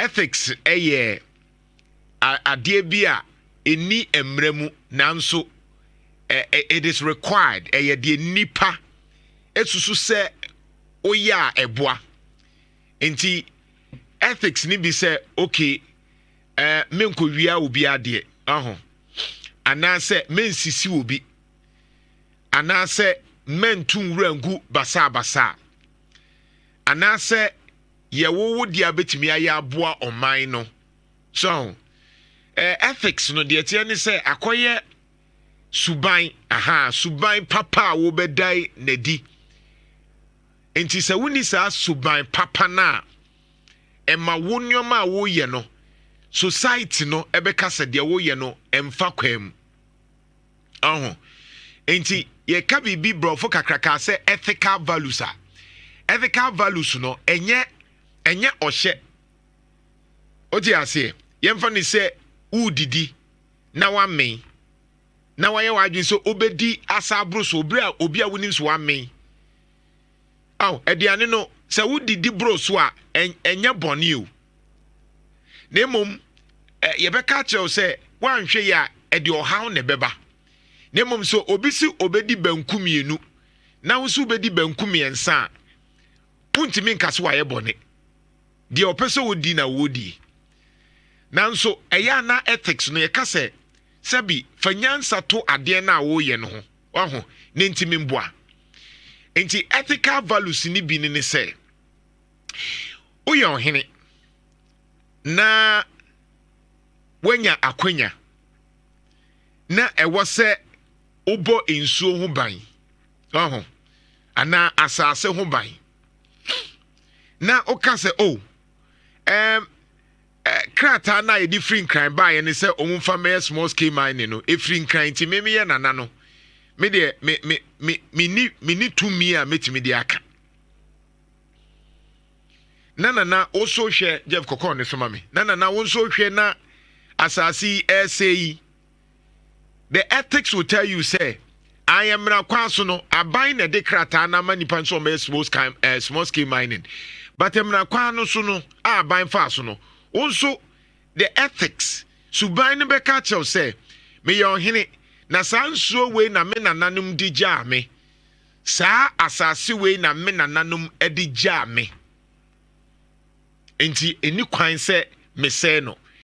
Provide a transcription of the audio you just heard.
Ethics ɛyɛ adeɛ bi a ɛni mmerɛ mu, nanso it is required. Ɛyɛ deɛ nipa esusu sɛ woyɛ a ɛboa. Nti ethics ni bi sɛ, okay, menkɔwia obi adeɛ ɔho, anaasɛ mensisi obi, anaasɛ mɛntu nwura ngu basabasa, anaasɛ yɛwowo deɛ a bɛtumi ayɛ aboa ɔman no. So ethics no deɛ teɛ ne sɛ akɔyɛ suban, aha, suban papa a wobɛdae n'adi. Nti sɛ wonni saa suban papa no a, ɛma wo nneɛma a woyɛ no, society no ɛbɛka sɛ deɛ woyɛ no ɛmfa kwan mu ɔho. Nti yɛka biribi borɔfo kakraka sɛ ethical values a, ethical values no ɛnyɛ ɔhyɛ. Wote aseɛ? Yɛmfa ne sɛ wodidi na wamen na wayɛ w'adwene sɛ wobɛdi asa aboro so obere a obi a wonim so wamen aw aduane no, sɛ wodidi boro so a, ɛnyɛ bɔne o, na mmom yɛbɛka akyerɛ wo sɛ woanhwɛ yi a, ɛde ɔhaw na ɛbɛba. Na mmom sɛ obi si obɛdi banku mmienu na wo nso wobɛdi banku mmiɛnsa a, wontumi nka so wayɛ bɔne. Deɛ ɔpɛ sɛ wodi na wodi. Nanso ɛyɛ ana ethics no, yɛka sɛ sɛbi fa nyansa to adeɛ no a woyɛ no ho waho ne ntimi mboa. Nti ethical values ni bi ne sɛ woyɛ ɔhene na woanya akwanya na ɛwɔ sɛ wobɔ nsuo ho ban ɔho anaa asase ho ban, na woka sɛ o krataa no a yɛde firi Nkran baeɛ ne sɛ ɔmo mfa mɛyɛ small scale mining no ɛfiri Nkran, nti me meyɛ nana no, me deɛ me me me me ni tumi a mɛtumi de aka. Na nana woso hwɛ, Jeff kɔkɔɔ ne soma me na nana wo nso hwɛ na asase yi ɛsɛ yi, the ethics will tell you sɛ ayɛ mmara kwan so no, aban na ɛde krataa na ama nipa nso ɔmɛyɛ small scale mining, but mmara kwan no so no a aban fa so no, wo nso the ethics suban no bɛka kyerɛw sɛ meyɛ ɔhene na saa nsuo wei na me nananom de gyaa me, saa asase wei na me nananom de gyaa me, nti ɛni kwan sɛ mesɛe no.